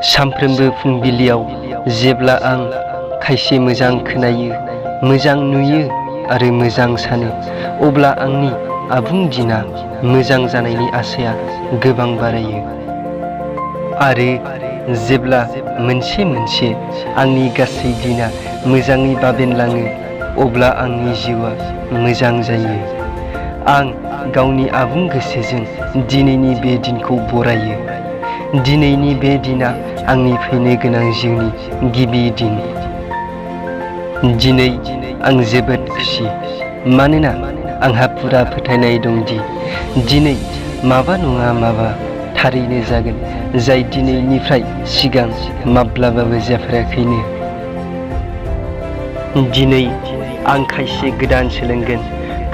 सानफ्रोमबो फुंबिलियाव जेब्ला आं खायसे मोजां खोनायो, मोजां नुयो आरो मोजां सानो, अब्ला आंनि आबुं दिना मोजां जानायनि आसाया गोबां बारायो। आरो जेब्ला मोनसे आंनि गासै दिना मोजाङै बाबेनलाङो, अब्ला आंनि जिउआ मोजां जायो। आं गावनि आबुं गोसोजों दिनैनि बे दिनखौ बरायो। दिनैनि बे दिना आंनि फैनो गोनां जिउनि गिबि दिन। दिनै आं जोबोद खुसि, मानोना आंहा पुरा फोथायनाय दं दि दिनै माबा नङा माबा थारैनो जागोन जाय दिनैनिफ्राय सिगां माब्लाबाबो जाफेराखैनो। दिनै आं खायसे गोदान सोलोंगोन,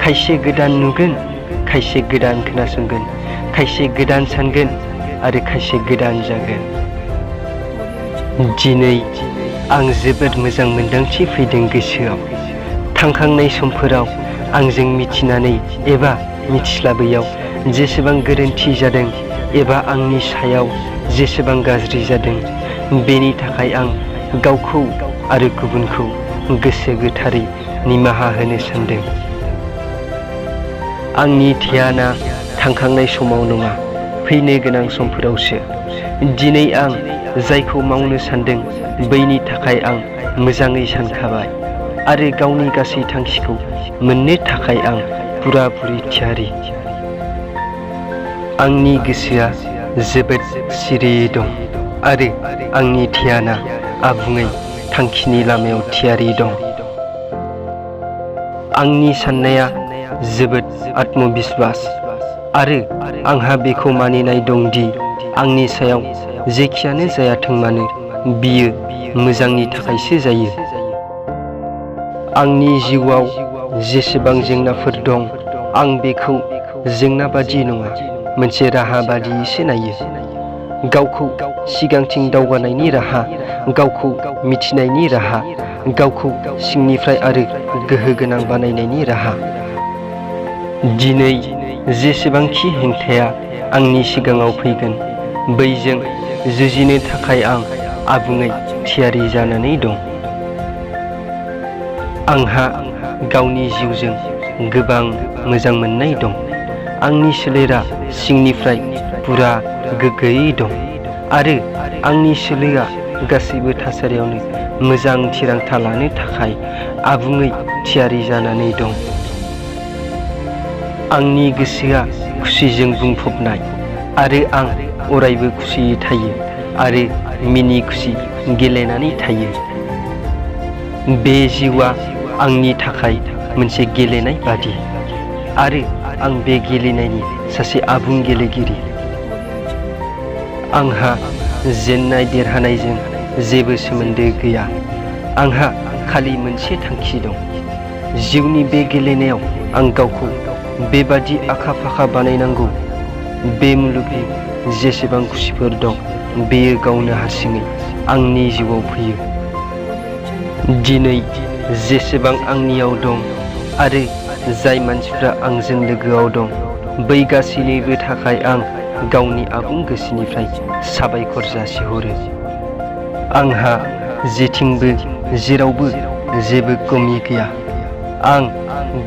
खायसे गोदान नुगोन, खायसे गोदान खोनासंगोन, खायसे गोदान सानगोन आरो खायसे गोदान जागोन। दिनै आं जोबोद मोजां मोन्दांथि फैदों गोसोआव। थांखांनाय समफोराव आंजों मिथिनानै एबा मिथिस्लाबैयाव जेसेबां गोरोन्थि जादों एबा आंनि सायाव जेसेबां गाज्रि जादों, बेनि थाखाय आं गावखौ आरो गुबुनखौ गोसो गोथारै निमाहा होनो सानदों। आंनि ध्यानआ थांखांनाय समाव नङा, फैनो गोनां समफोरावसो। दिनै आं जायखौ मावनो सानदों बैनि थाखाय आं मोजाङै सानखाबाय आरो गावनि गासै थांखिखौ मोननो थाखाय आं पुरापुरि थियारि। आंनि गोसोआ जोबोद सिरियै दं आरो आंनि ध्यानआ आबुङै थांखिनि लामायाव थियारि दं। आंनि साननाया जोबोद आत्मविश्वास आरो आंहा बेखौ मानिनाय दं दि आंनि सायाव जेखियानो जायाथों मानो बियो मोजांनि थाखायसो जायो। आंनि जिउआव जेसेबां जेंनाफोर दं, आं बेखौ जेंना बादि नङा, मोनसे राहा बादियैसो नायो। गावखौ सिगांथिं दावगानायनि राहा, गावखौ मिथिनायनि राहा, गावखौ सिंनिफ्राय आरो गोहोगोनां बानायनायनि राहा। दिनै जेसेबांखि हेंथाया आंनि सिगाङाव फैगोन, बैजों जुजिनो थाखाय आं आबुङै थियारि जानानै दं। आंहा गावनि जिउजों गोबां मोजां मोननाय दं। आंनि सोलेरा सिंनिफ्राय पुरा गोग्गोयै दं आरो आंनि सोलोआ गासैबो थासारियावनो मोजां थिरांथा लानो थाखाय आबुङै थियारि जानानै दं। आंनि गोसोआ खुसिजों बुंफबनाय आरो आं अरायबो खुसियै थायो आरो मिनि खुसि गेलेनानै थायो। बे जिउआ आंनि थाखाय मोनसे गेलेनाय बादि आरो आं बे गेलेनायनि सासे आबुं गेलेगिरि। आंहा जेननाय देरहानायजों जेबो सोमोन्दो गैया। आंहा खालि मोनसे थांखि दं। जिउनि बे गेलेनायाव आं गावखौ बेबादि आखा-फाखा बानायनांगौ। बे मुलुगनि जेसेबां खुसिफोर दं, बेयो गावनो हारसिङै आंनि जिउआव फैयो। दिनै जेसेबां आंनियाव दं आरो जाय मानसिफ्रा आंजों लोगोआव दं, बै गासैनिबो थाखाय आं गावनि आबुं गोसोनिफ्राय साबायखर जासिहरो। आंहा जेथिंबो जेरावबो जेबो कमि गैया। आं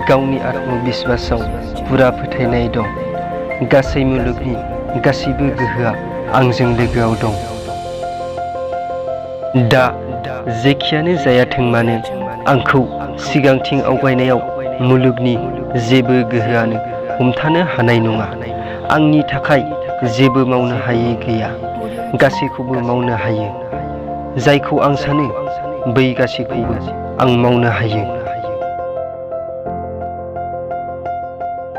गावनि आत्मविश्वासाव पुरा फोथायनाय दं। गासै मुलुगनि गासैबो गोहोआ आंजों लोगोआव दं। दा जेखियानो जायाथों मानो, आंखौ सिगांथिं आवगायनायाव मुलुगनि जेबो गोहोआनो हमथानो हानाय नङा। आंनि थाखाय जेबो मावनो हायै गैया, गासैखौबो मावनो हायो। जायखौ आं सानो बै गासैखौबो आं मावनो हायो।